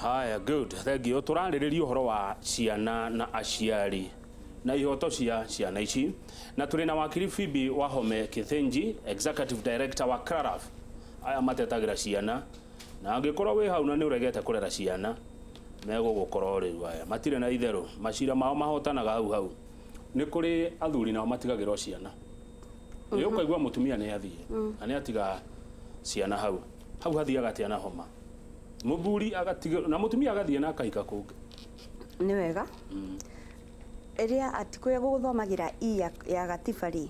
Haya, good, thank you. Tũrarĩrĩria ũhoro wa ciana na aciari na ihoto cia ciana ici, na tũrĩ na wakiri Phoebe Wahome Kithinji, executive director wa CLARAF. Aya matetagĩra ciana, na angĩkorwo wĩ hau na nĩ ũregete kũrera ciana, megũgũkora rĩu. Aya matirĩ na itherũ, macira mao mahotanaga hau hau. Nĩ kũrĩ athuri nao matigagĩrwo ciana. Nĩ ũkaigua mũtumia nĩ athiĩ na nĩ atiga ciana hau hau. Hathiaga atĩa na homa mũthuri agatiga na mũtumia agathiĩ na akahika kũngĩ? Nĩ wega ĩrĩa atĩ kũrĩa gũthomagĩra i ya gatiba rĩ,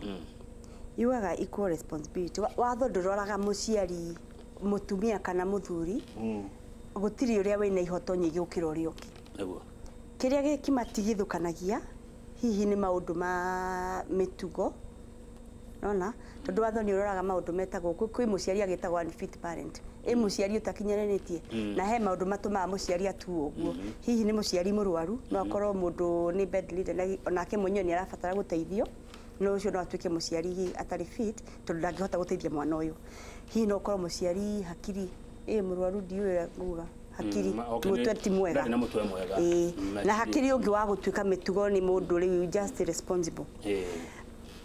yugaga equal responsibility. Watho ndũroraga mũciari mũtumia kana mũthuri, gũtirĩ ũrĩa wĩna ihoto nyingĩ gũkĩra ũrĩa ũngĩ. Kĩrĩa gĩkĩmatigithũkanagia hihi nĩ maũndũ ma mĩtugo, nona tondũ watho nĩ ũroraga maũndũ metagwo kwĩ mũciari agĩtagwo unfit parent, ĩ mũciari ũtakinyanĩrĩtie, na he maũndũ matũmaga mũciari atuo ũguo. Hihi nĩ mũciari mũrwaru, no akorwo mũndũ nĩ bedridden na onake mwenyewe nĩ arabatara gũteithio, no ũcio no atuĩke mũciari hihi atarĩ fit tondũ ndangĩhota gũteithia mwana ũyũ. Hihi no ũkorwo mũciari hakiri ĩ mũrwaru, ndiũĩ ũrĩa nguga, hakiri okay, mũtwe ti mwega. Ndarĩ na mũtwe mwega. Ĩĩ. Na hakiri ũngĩ wa gũtuĩka mĩtugo nĩ mũndũ rĩu just responsible.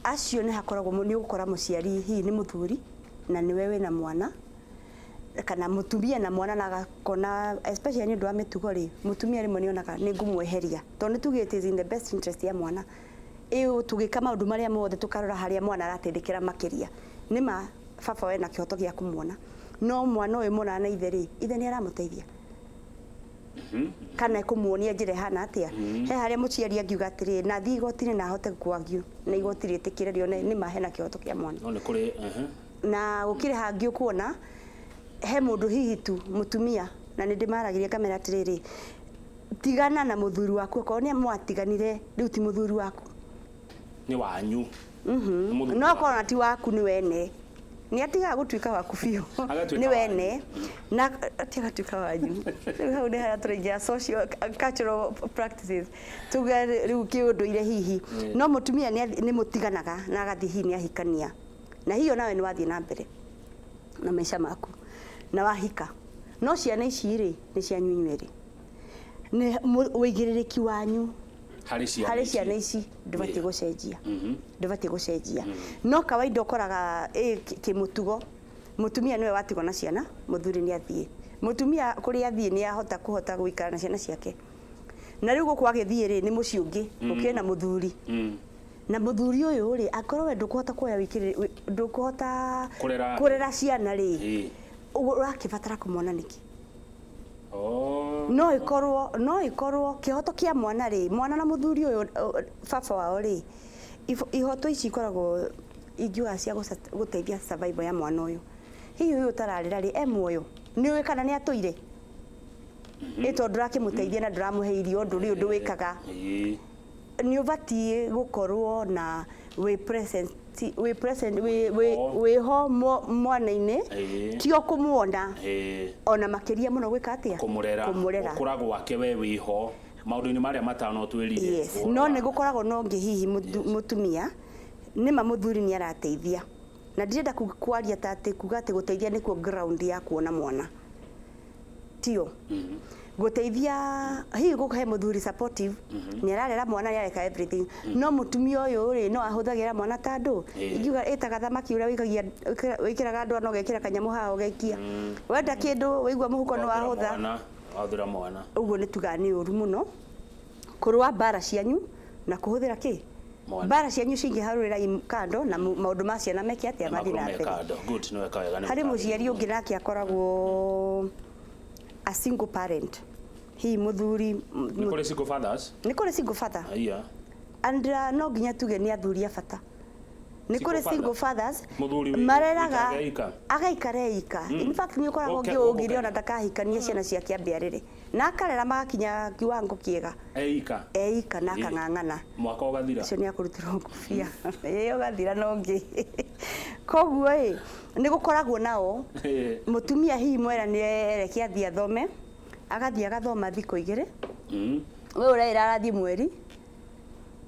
Acio nĩ hakoragwo nĩ ũgũkora mũciari hihi nĩ mũthuri na nĩwe wĩna mwana kana mũtumia na mwana, na agakona especially nĩ ũndũ wa mĩtugo rĩ, mũtumia rĩmwe nĩ onaga nĩ ngũmweheria tondũ nĩ tuge it is in the best interest ya mwana. Ĩĩ, tũgĩka maũndũ marĩa mothe tũkarora harĩa mwana arateithĩkĩra makĩria. Nĩ ma baba wena kĩhoto gĩa kũmuona, no mwana ũyũ monana na ithe rĩ, ithe nĩ aramũteithia kana ekũmuonia njĩra ĩhana atĩa? He harĩa mũciari angiuga atĩrĩ na thiĩ igoti-inĩ na ahote kwagiũ na igoti rĩtĩkĩre rĩone nĩ ma hena kĩhoto kĩa mwana. No nĩ kũrĩ Na gũkĩrĩ hangĩ ũkuona he mũndũ hihi tu mũtumia, na nĩ ndĩmaragĩria ngamera atĩrĩrĩ, tigana na mũthuri waku. Okorwo nĩ mwatiganire, rĩu ti mũthuri waku. Nĩ wanyu. Nĩ mũthuri No waku. akorwo na ti waku, nĩ wene, nĩ atigaga gũtuĩka waku biũ. Agatuĩka Nĩ wanyu. wene na atiga gũtuĩka wanyu. Rĩu hau nĩ harĩa tũraingĩra social cultural practices, tuge rĩu kĩũndũire hihi. No mũtumia nĩ mũtiganaga na agathiĩ, hihi nĩ ahikania, na hihi onawe nĩ wathiĩ na mbere na maica maku na wahika, no ciana ici rĩ, nĩ cianyu inyuerĩ. Nĩ ũigĩrĩrĩki wanyu harĩ ciana harĩ ici. Ciana ici ndũbatiĩ gũcenjia, ndũbatiĩ gũcenjia. No kawaida ũkoraga ĩ kĩmũtugo mũtumia nĩwe watigwo na ciana, mũthuri nĩ athiĩ. Mũtumia kũrĩa athiĩ nĩ ahota kũhota gũikara na ciana ciake, na rĩu gũkũ agĩthiĩ rĩ, nĩ mũciĩ ũngĩ ũkĩrĩ na mũthuri, na mũthuri ũyũ rĩ, akorwo we ndũkũhota kuoya ndũkũhota kũrera. Kũrera ciana rĩ, ũrakĩbatara kũmona nĩkĩ? Oh. No ĩkorwo kĩhoto kĩa mwana rĩ, mwana na mũthuri ũyũ baba wao rĩ, ihoto ici ikoragwo ingiuga cia gũteithia survival ya mwana ũyũ. Hihi ũyũ ũtararĩra rĩ, e muoyo? Nĩ ũĩ kana nĩ atũire? Ĩ tondũ ndũrakĩmũteithia na ndũramũhe irio, ndũrĩ ũndũ wĩkaga. Nĩ ũbatiĩ gũkorwo na wĩ present, wĩ present, wĩ ho. Wĩho mwana-inĩ. Ti o kũmuona, ona makĩria mũno gwĩka atĩa? Kũmũrera. Kũmũrera. Gũkũra gwake we wĩho maũndũ-inĩ marĩa matano twĩrire. Yes, no nĩ gũkoragwo na ũngĩ hihi mũtumia nĩma mũthuri nĩ arateithia, na ndirenda kwaria ta atĩ kuga atĩ gũteithia nĩkuo ground ya kuona mwana, tio gũteithia. Hihi gũkũhe mũthuri supportive, nĩ ararera mwana, nĩ areka everything, no mũtumia ũyũ rĩ, no ahũthagĩra mwana ta andũ. Ingiuga ĩtaga thamaki ũrĩa wĩikagia, wĩkĩraga ndwano, ũgekĩra kanyamũ haha, ũgaikia, wenda kĩndũ wĩigua mũhuko nĩ wahũtha. Mwana wahũthĩra mwana. Ũguo nĩ tugaga nĩ ũru mũno kũrũa mbara cianyu na kũhũthĩra kĩ Mwana. Mbara cianyu cingĩharũrĩra kando na maũndũ ma ciana meke atĩa? Mathiĩ na makorwo me mbere. Kando. Good, nĩ weka wega nĩ Harĩ gũtarĩria. Mũciari ũngĩ nake akoragwo a single parent, hihi mũthuri Nĩ kũrĩ single fathers. Nĩ kũrĩ single father. Aya. And no nginya tuge nĩ athuri a bata. Nĩ Single kũrĩ father. Single fathers Mũthuri mareraga. wĩikaraga ika. Agaikara ika. In fact, nĩ ũkoraga ũngĩ gũkũ ũngĩrĩ Kenya. ona ndakahikania, ciana ciake ambe arere na akarera magakinya kiwango kĩega. Eika. Eika na akang'ang'ana. Mwaka ũgathira. Ũcio nĩ akũrutĩrwo ngũbia, ĩĩ, ũgathira na ũngĩ. Koguo ĩ nĩ gũkoragwo nao mũtumia hihi mwera nĩ ereke athiĩ athome, agathiĩ agathoma thikũ 2, we ũreĩra arathiĩ mweri,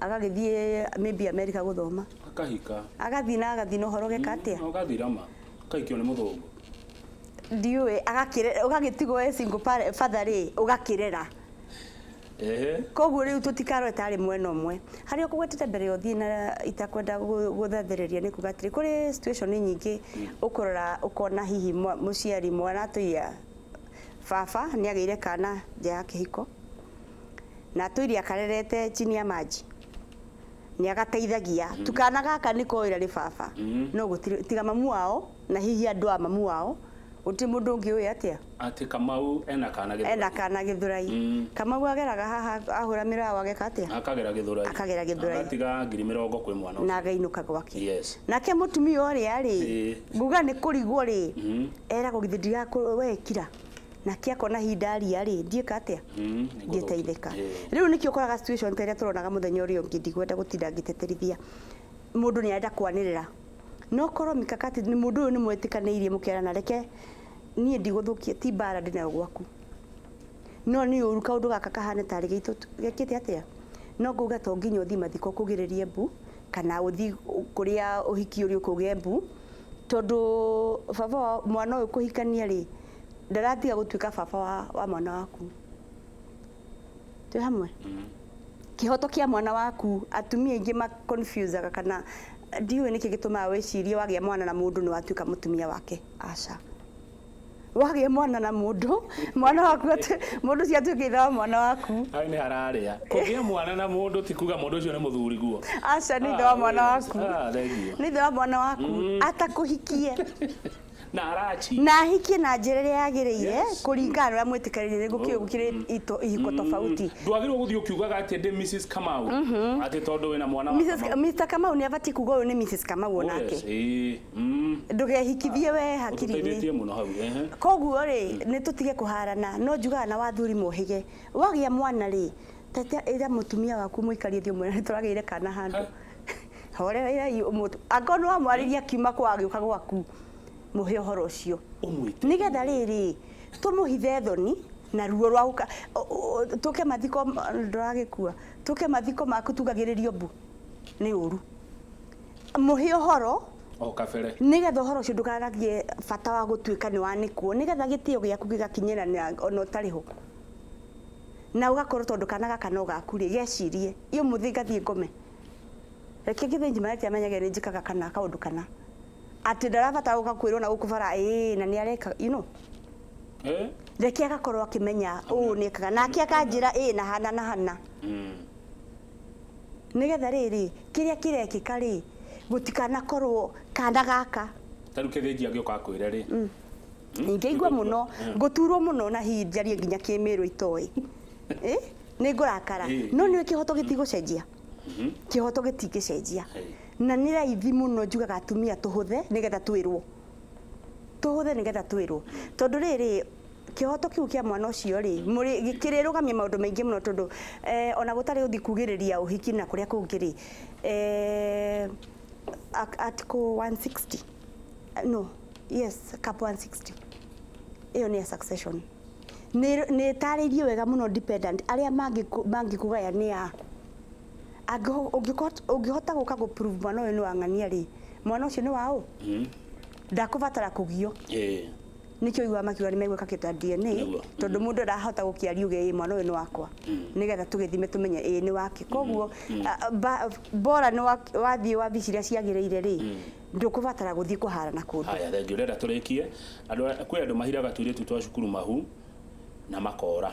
agagĩthiĩ maybe America gũthoma. Akahika. Agathiĩ na agathiĩ na ũhoro geka atĩa? Na ũgathira ma akahikio nĩ mũthũngũ. Ndiũĩ agakĩrera ũgagĩtigwo we single parent father rĩ, ũgakĩrera. Koguo rĩu tũtikarore tarĩ mwena ũmwe. Harĩa ũkũgwetete mbere ya ũthiĩ na itakwenda gũthethereria nĩ kuga atĩrĩ, kũrĩ situation nyingĩ ũkũrora ũkona hihi mũciari mwana atũire baba nĩ agĩire kana nja ya kĩhiko na atũire akarerete chini ya maji, nĩ agateithagia tukana gaka nĩ koĩra nĩ baba, no gũtirĩ tiga mamu wao na hihi andũ a mamu wao, gũtirĩ mũndũ ũngĩ ũĩ atĩa atĩ Kamau ena kana Gĩthũrai. Ena kana Gĩthũrai. Kamau ageraga haha ahũra mĩraũ ageka atĩa? Akagera Gĩthũrai. Akagera Gĩthũrai. Agatiga 20,000 kwĩ mwana ũcio. Na againũka gwake. Yes. Nake mũtumia ũrĩa rĩ, nguga nĩ kũrigwo rĩ, eragwo githĩ ndigakũ nake akona hinda aria rĩ, ndiĩka atĩa? Nĩ Ndiĩteithĩka. gũthũkia. Rĩu nĩkĩo ũkoraga situation ta ĩrĩa tũronaga mũthenya ũrĩa ũngĩ, ndikwenda gũtinda ngĩteterithia, mũndũ nĩ arenda kwanĩrĩra, no korwo mikakati nĩ mũndũ ũyũ nĩ mwĩtĩkanĩirie mũkerana, reke niĩ ndigũthũkia, ti mbara ndĩnayo gwaku, no nĩ ũru kaũndũ gaka kahane tarĩ gaitũ gekĩte atĩa. No ngauga to nginya ũthiĩ mathiko kũgĩrĩrie mbu kana ũthiĩ kũrĩa ũhiki ũrĩa ũkũgĩa mbu, tondũ baba wa mwana ũyũ kũhikania rĩ, ndaratiga gũtuĩka baba wa mwana waku. Twĩ hamwe? Kĩhoto kĩa mwana waku, atumia aingĩ ma confusaga kana ndiũĩ nĩkĩ gĩtũmaga wĩcirie wagĩa mwana na mũndũ nĩ watuĩka mũtumia wake. Aca, wagĩa mwana na mũndũ, mwana waku mũndũ ũcio atuĩke ithe wa mwana waku. Hau nĩ hararĩa. Kũgĩa mwana na mũndũ ti kuga mũndũ ũcio nĩ mũthuri guo. Aca, nĩ ithe wa mwana waku. Ah, thank you. Nĩ ithe wa mwana waku atakũhikie. Na arachi. Na ahikie na njĩra ĩrĩa yagĩrĩire, kũringana na ũrĩa mwĩtĩkanĩire, gũkĩrĩ gũkĩrĩ ihiko tofauti. Ndwagĩrĩirwo gũthiĩ ũkiugaga atĩ ndĩ Mrs. Kamau, atĩ tondũ wĩna mwana wa Mrs. Kamau. Mr. Kamau nĩ abatiĩ kuga ũyũ nĩ Mrs. Kamau onake. Yes, ĩĩ. Ndũgehikithie we hakiri-inĩ. Ũtũteithĩtie mũno hau. Koguo rĩ, nĩ tũtige kũharana, no njugaga na wathuri mohĩge, wagĩa mwana rĩ, tete ĩra mũtumia waku mũikarie thĩ ũmwĩre nĩ tũragĩire kana handũ, horera angorwo nĩ wamwarĩria akiuma kwa agĩũka gwaku, mũhe ũhoro ũcio. Ũmwĩte. Nĩgetha rĩrĩ tũmũhithe thoni na ruo rwa gũka tũke mathiko ndũragĩkua, tũke mathiko maku tugagĩrĩrio mbu nĩ ũru. Mũhe ũhoro O kabere. nĩgetha ũhoro ũcio ndũkanagie bata wa gũtuĩka nĩ wanĩkwo, nĩgetha gĩtĩo gĩaku gĩgakinyĩra ona ũtarĩ ho, na ũgakorwo tondũ kana gaka no gaku rĩ, gecirie iyo mũthĩ ngathiĩ ngome, reke Gĩthĩnji marete amenyage nĩ njĩkaga kana kaũndũ kana atĩ ndarabatara gũka kwĩrwo na gũkũ bara ĩĩ na nĩ areka. Reke agakorwo akĩmenya ũũ nĩ ekaga, nake akanjĩra ĩĩ na hana na hana, nĩgetha rĩrĩ kĩrĩa kĩrekĩka rĩ, gũtikanakorwo kana gaka. Ta rĩu Kĩthĩnji angĩũka akwĩre rĩ? Ingĩigua mũno ngũturwo mũno na hihi njarie nginya kĩmĩrũ itoĩ. Nĩ ngũrakara. No nĩ kĩhoto gĩtigũcenjia, kĩhoto gĩtingĩcenjia. Na nĩ raithi mũno njugaga atumia tũhũthe nĩgetha twĩrwo, tũhũthe nĩgetha twĩrwo, tondũ rĩrĩ kĩhoto kĩu kĩa mwana ũcio rĩ, kĩrĩrũgamia maũndũ maingĩ mũno, tondũ ona gũtarĩ gũthiĩ kugĩrĩria ũhiki na kũrĩa kũngĩ rĩ, article 160, no, yes, cap 160 ĩyo nĩ ya succession, nĩ ĩtarĩirie wega mũno dependent arĩa mangĩkũgaya nĩ a. Ũngĩhota gũka gũ prove mwana ũyũ nĩ wa ng'ania rĩ, mwana ũcio nĩ wa ũ, ndakũbatara kũgio. Nĩkĩo iguaga makiuga nĩ megwĩka kĩndũ ta DNA, tondũ mũndũ ndahota gũkĩaria uge ĩ mwana ũyũ nĩ wakwa, nĩgetha tũgĩthime tũmenye ĩ nĩ wake. Koguo bora nĩ wathiĩ wabici iria ciagĩrĩire rĩ, ndũkũbatara gũthiĩ kũharana kũndũ. Haya, thengiũ. Ũrenda tũrĩkie andũ, kwĩ andũ mahiraga tũirĩtu twa cukuru mahu na makora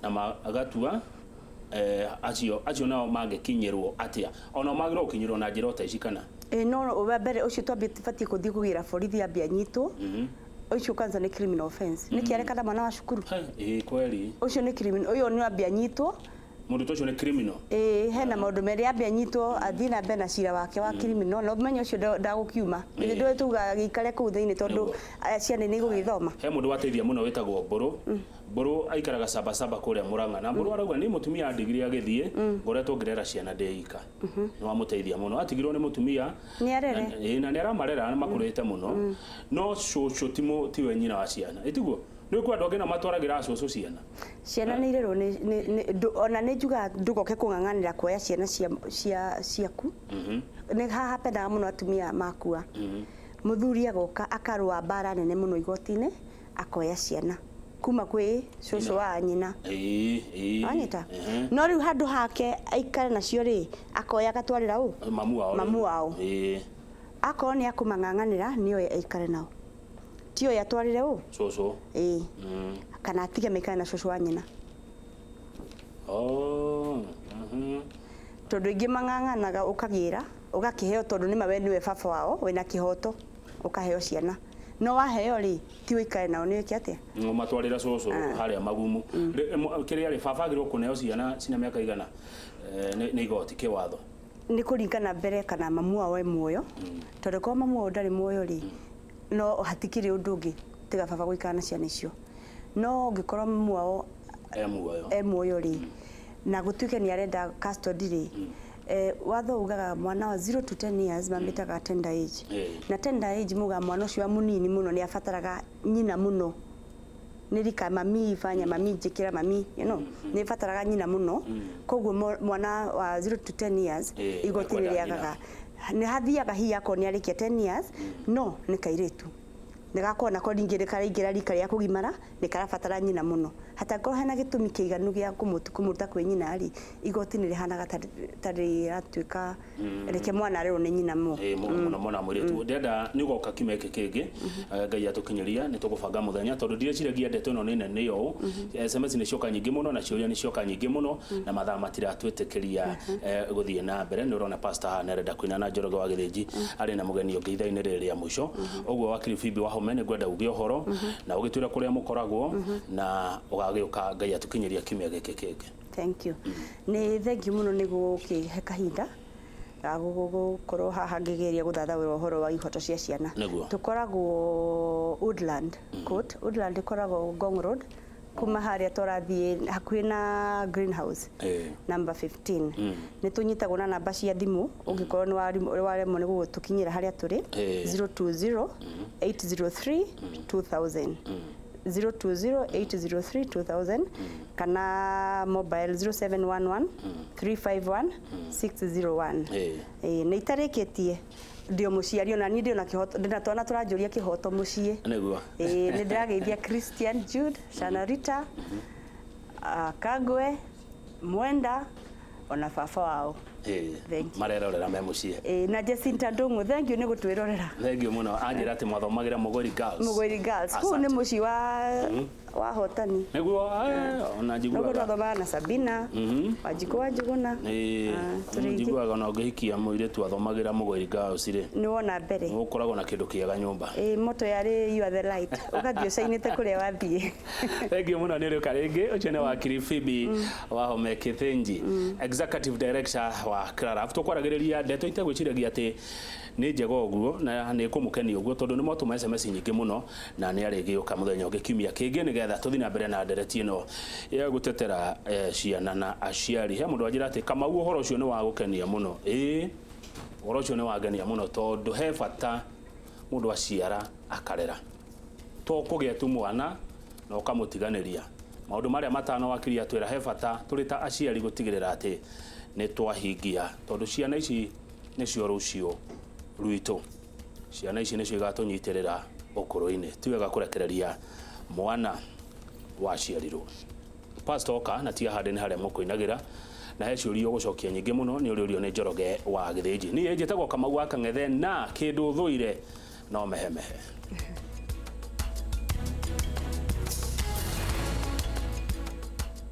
na magatua, acio nao mangĩkinyĩrwo atĩa? Ona magĩrĩirwo gũkinyĩrwo na njĩra o ta ici kana? Ĩ, no wa mbere ũcio twambie batiĩ kũthiĩ kũgĩra borithi ambie anyitwo. Ũcio kwanza nĩ criminal offense, nĩ kĩarekana mwana wa cukuru. Ĩ kweli. Ũcio nĩ criminal, ũyũ nĩ ambie anyitwo. Mũndũ ta ũcio nĩ criminal. Ĩĩ, hena maũndũ merĩ, ambie anyitwo athiĩ na mbere na cira wake wa criminal, na ũmenye ũcio ndagũkiuma. Ndũĩ tugaga gĩikare kũu thĩinĩ tondũ ciana nĩ igũgĩthoma. He mũndũ wateithia mũno wĩtagwo Mbũrũ. Mbũrũ aikaraga Sabasaba kũrĩa Mũrang'a, na Mbũrũ arauga nĩ mũtumia andigire agĩthiĩ, ngoretwo ngĩrera ciana ndĩ ika. Nĩ wamũteithia mũno, atigirwo nĩ mũtumia. Nĩ arere. Ĩĩ, na nĩ aramarera na makũrĩte mũno, no cũcũ tiwe nyina wa ciana, ĩtiguo nĩ kwĩ andũ angĩ na matwaragĩra cũcũ ciana. Ciana nĩ irerwo ona nĩ njugaga ndũgoke kũng'ang'anĩra kuoya ciana cia ciaku. Nĩ haha pendaga mũno atumia makua. Mũthuri agoka akarũa mbara nene mũno igoti-inĩ, akoya ciana kuma kwĩ cũcũ wa nyina. Ĩĩ, ĩĩ. Wanyita? Ehe. No rĩu handũ hake aikare nacio rĩ, akoya agatwarĩra ũ? Mamu wao rĩu. Mamu wao. Ĩĩ. Akorwo nĩ akũmang'ang'anĩra, nĩoye aikare nao, ti oye atwarĩre ũ? Cũcũ. Ĩĩ. Kana atige maikare na cũcũ wa nyina. Oh. Tondũ ingĩ mang'ang'anaga, ũkagĩra ũgakĩheo, tondũ nĩma we nĩwe baba wao, wĩna kĩhoto ũkaheo ciana, no waheo rĩ, ti ũikare nao, nĩ wĩke atĩa? Matwarĩra cũcũ harĩa magumu. Kĩrĩa rĩ, baba agĩrĩirwo kũneo ciana cina mĩaka igana nĩ igoti kĩwatho? Nĩ kũringana mbere kana mamu wao e muoyo, tondũ korwo mamu wao ndarĩ muoyo rĩ, no hatikĩrĩ ũndũ ũngĩ tiga baba gũikara na ciana icio. No ũngĩkorwo mamu wao e muoyo, e muoyo rĩ, na gũtuĩke nĩ arenda custody rĩ, watho ugaga mwana wa 0 to 10 years mamĩtaga tender age. Na tender age muga mwana ũcio wa mũnini mũno nĩ abataraga nyina mũno, nĩ rika mami fanya, mami njĩkĩra, mami nĩ bataraga nyina mũno. Koguo mwana wa 0 to 10 years, igoti nĩ ekwenda. Rĩagaga nĩ hathiaga hihi akorwo nĩ arĩkia 10 years, no nĩ kairĩtu nĩ gakorwo nako ningĩ nĩ karaingĩra rika rĩa kũgimara, nĩ karabatara nyina mũno. Hatakorwo hena gĩtũmi kĩiganu gĩa kũmũruta kwĩ nyina rĩ, igoti nĩ rĩhanaga ta rĩratuĩka reke mwana arerwo nĩ nyina mo. Ĩĩ, mũno mũno mũirĩtu ndenda nĩ ũgoka kiumia gĩkĩ kĩngĩ. Ngai atũkinyĩria nĩ tũgũbanga mũthenya, tondũ ndireciiragia ndeto ĩno nĩ nene ũũ. SMS nĩ cioka nyingĩ mũno na ciũria nĩ cioka nyingĩ mũno na mathaa matiratwĩtĩkĩria gũthiĩ na mbere. Nĩ ũrona pastor haha nĩ arenda kũina na Njoroge wa Gĩthĩnji arĩ na mũgeni ũngĩ ithaa-inĩ rĩrĩ rĩa mũico. Ũguo wakiri Phoebe Wahome, nĩ ngwenda uge ũhoro na ũgĩtwĩra kũrĩa mũkoragwo na ũgagĩũka Ngai atũkinyĩria kiumia gĩkĩ kĩngĩ. Thank you, nĩ thank you mũno nĩ gũkĩhe kahinda ga gũkorwo haha ngĩgeria gũthathaũra ũhoro wa ihoto cia ciana. Nĩguo. Tũkoragwo Woodland Court. Woodland ĩkoragwo Ngong Road, kuma harĩa tũrathiĩ hakuhĩ na greenhouse, number 15. Nĩ tũnyitagwo na namba cia thimũ ũngĩkorwo nĩ waremwo nĩ gũgũtũkinyĩra harĩa tũrĩ: 020 803 2000, 020 803 2000, kana mobile 0711 351 601. Ĩĩ, nĩ itarĩkĩtie ndĩ o mũciari, ona niĩ ndĩ ona kĩhoto, ndĩna twana tũranjũria kĩhoto mũciĩ. Ĩĩ, nĩ ndĩrageithia Christian, Jude, Shanarita, Kagwe, Mwenda, ona baba wao. Thank you. Marerorera me mũciĩ. Ĩĩ, na Jacinta Ndung'u, thank you nĩ gũtwĩrorera. Thank you mũno. Anjĩra atĩ mwathomagĩra Mũgweri Girls. Mũgweri Girls kũu nĩ Asante. mũciĩ wa hotani. Nĩguo, ona Noguo njiguaga twathomaga na Sabina Wanjikũ wa Njuguna. Ah, tũrĩ aingĩ. Njiguaga ona ũngĩhikia mũirĩtu athomagĩra Mũgweri Girls rĩ, Nĩ wona mbere. ũkoragwo na kĩndũ kĩega nyũmba. Ĩĩ, moto yarĩ "You are the light", ũgathiĩ ũcainĩte kũrĩa wathiĩ. Thank you mũno, nĩ ũrĩũka rĩngĩ. Ũcio nĩ wakiri Phoebe Wahome Kĩthĩnji, executive director wa Claraf. Tũkwaragĩrĩria ndeto itegwĩciragia atĩ nĩ njega ũguo na nĩ kũmũkenia ũguo, tondũ nĩ mwatũma SMS nyingĩ mũno, na nĩ arĩgĩũka mũthenya ũngĩ kiumia kĩngĩ nĩgetha tũthiĩ na mbere na ndereti ĩno ya gũtetera ciana na aciari. He mũndũ wanjĩra atĩ, "Kamau, ũhoro ũcio nĩ wa gũkenia mũno." Ĩĩ, ũhoro ũcio nĩ wangenia mũno, tondũ he bata mũndũ aciara akarera, to kũgĩa tu mwana na ũkamũtiganĩria. Maũndũ marĩa matano wakiri atwĩra he bata tũrĩ ta aciari gũtigĩrĩra atĩ nĩ twahingia, tondũ ciana ici nĩcio rũciũ rwitũ, ciana ici nĩcio igatũnyitĩrĩra ũkũrũ-inĩ. Ti wega kũrekereria mwana waciarirwo. Pastor oka na tia handĩ nĩ harĩa mũkũinagĩra na he ciũria ũgũcokia nyingĩ mũno, nĩ ũrĩũrio nĩ Njoroge wa Gĩthĩnji. Niĩ njĩtagwo Kamau wa Kang'ethe, na kĩndũ thũire no mehemehe.